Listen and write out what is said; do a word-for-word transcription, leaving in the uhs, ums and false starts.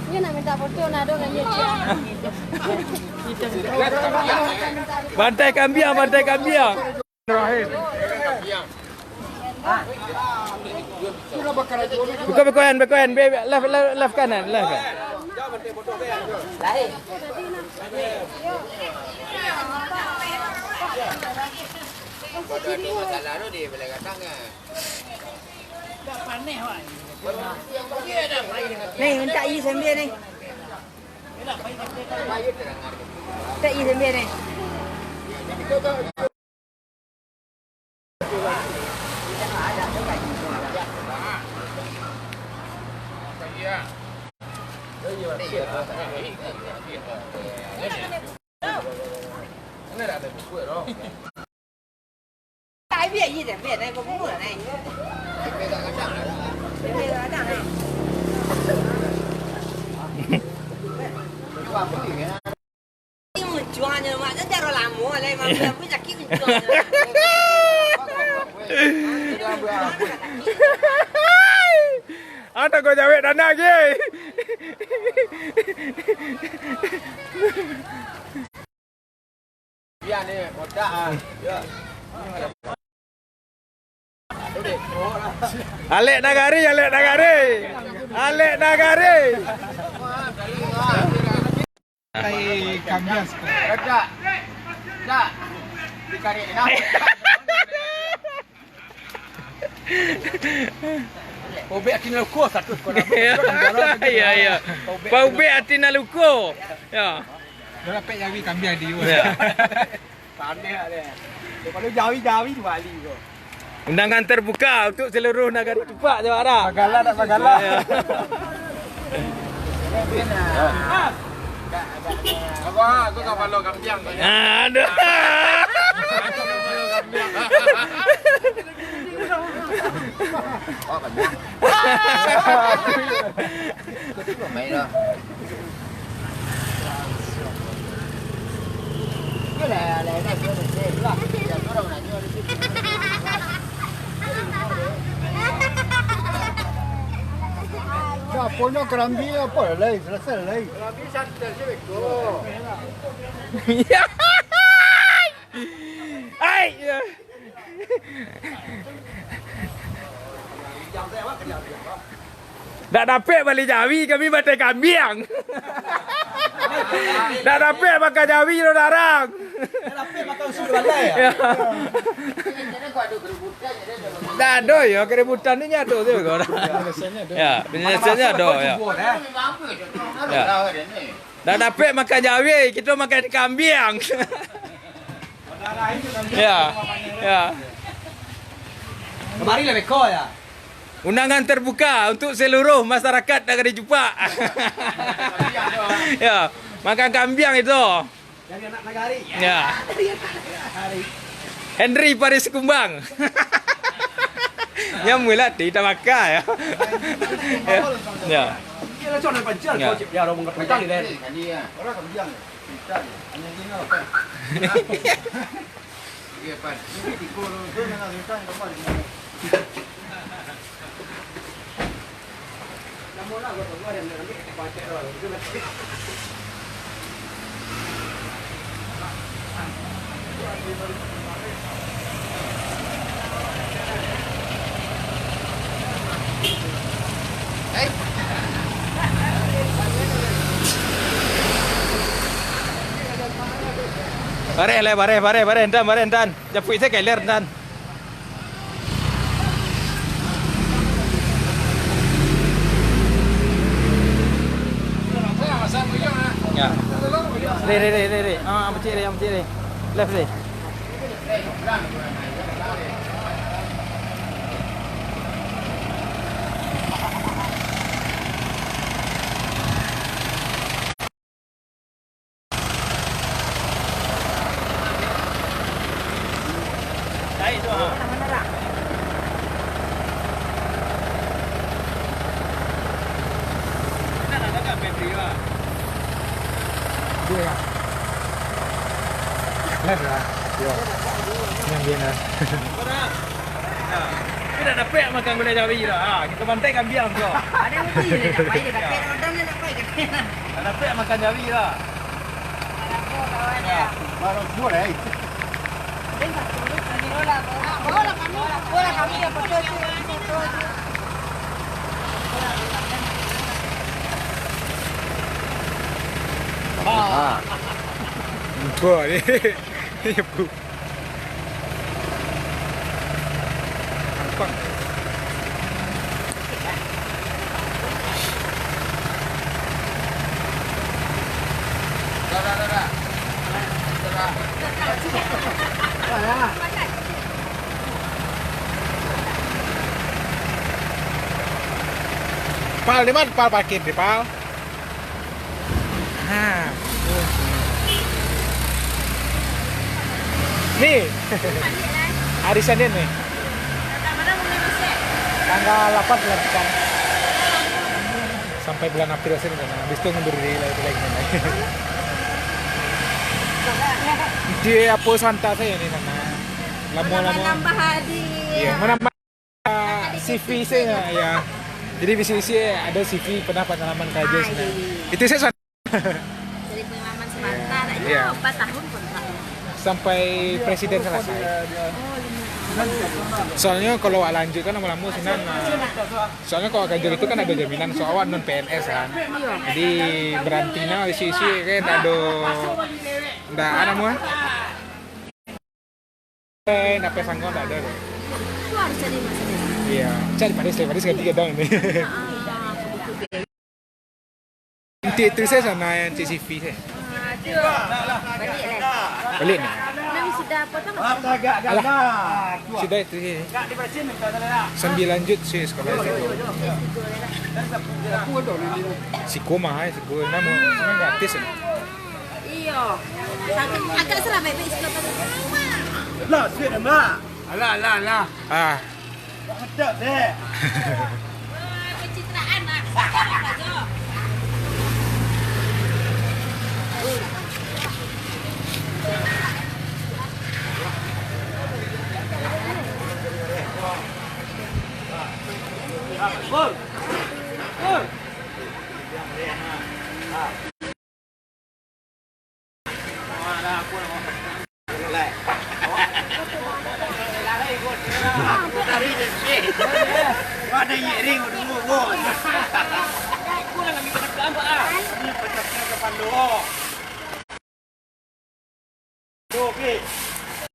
Dia nak minta foto, nak dong dengan dia. Bantai kambiang, bantai kambiang. Buka bekoyan, bekoyan, be-, be-, left, left, left kanan, left kanan. Ni, mintak aia sambia ni. Mintak aia sambia ni. Muncuangnyo, Mak. Kan jaro lamo lai, Mak. Aku sakik muncuangnyo. Ada kau jawek tanah, Gi. Alek Nagari, Alek Nagari. Alek Nagari. Kai kambiang siko. Paubek ati nan luko satu sekolah. Iya, iya. Paubek ati nan luko. Ya. Dah dapek jawi kambiang di. Ya. Pandai lah dia. Kalau jawi-jawi tu bali tu. Undangan terbuka untuk seluruh nagari Cupak, jawara. Bagala tak bagala? Ya. Aku, aku kapalo kambiang. Aduh. Aku kapalo kambiang. Oh, kambiang. Main lah. Aponyo kerambi apo lai, selesai lai. Kerambi santai se beko. Ai, ya. Dak dapek bali jawi, kami bantai kambiang. Dak dapek makan jawi lo darang. Dak dapek makan usul balai, ya? Ya. Dak ado yo, keributan ni nyo ado tu ko. Ya, penyelesaiannyo ado, ya. Ya. Dak dapek makan jawi, kito makan kambiang. Ya. Ya. Kamari lah beko ya. Undangan terbuka untuk seluruh masyarakat Nagari Cupak. Ya, makan kambiang itu. Dari anak nagari. Ya. Dari anak nagari. Henry Paris Kumbang. Nyamuilah ti tabaka ya. Ya. Ya. Ya, orang kambiang. Bareh lah, bareh, bareh, bareh, Intan, bareh, Intan. Japuik se keler, Intan. Ya. Re, re, re, re, re. Ah, pecik re, pecik re. Left re. Dia ya. Live lah. Yo. Yang dia nak. Tidak dapat makan gulai jawi lah. Ha, kita bantai kambiang tu. Ada mati dia dapat, dia dapat. Ada mati dia dapat. Tak dapat makan jawi lah. Marah kawan ya. Marah semua lah. Bola kami, bola kami yang betul tu. Ah. Buka ni. Gampang. Pal, di mana Pal parkir di Pal? Ha. Ni. Hari Senin ni. Tanggal lapan pelantikan. Sampai bulan April sini kan. Habis tu ngundur diri lagi, lagi. Dia apa santai saya ni sana. Lama-lama. Menambah-nambah hari. Iya, menambah C V saya, ya. Jadi bisi-bisi ada C V pernah pengalaman kerja sana. Itu saya sana. Dari pengalaman semata, tak Iya. Empat tahun kontrak. Sampai presiden selesai. Oh, lima tahun. Soalnya kalau awak lanjut kan lama-lama senang. Nah. Soalnya kalau kerja itu kan ada jaminan, soal awak non P N S kan. Iya. Jadi berhenti nah isi-isi kan ada ndak ada mah. Eh, nak pesang kau ndak ada tu. Tu harus cari masa ni. Iya, cari Paris, cari Paris ganti kadang ni. Ah, betul. Nanti itu saya sana yang C C V saya. Ah, tu. Balik lah. Balik ni. Memang sudah apa tu? Alah, sudah itu saya. Sambil lanjut saya sekolah S tiga. S tiga lah. Siko mah, eh, siko. Nama? Senang gratis ni. Iyo. Agak, agak salah baik-baik sikit tadi. Lah, sikit dah, Mak. Alah, alah, alah. Ah. Tak sedap, dek. Wah, pencitraan, Mak. Sabar, Mak Jo. Bol. Bol.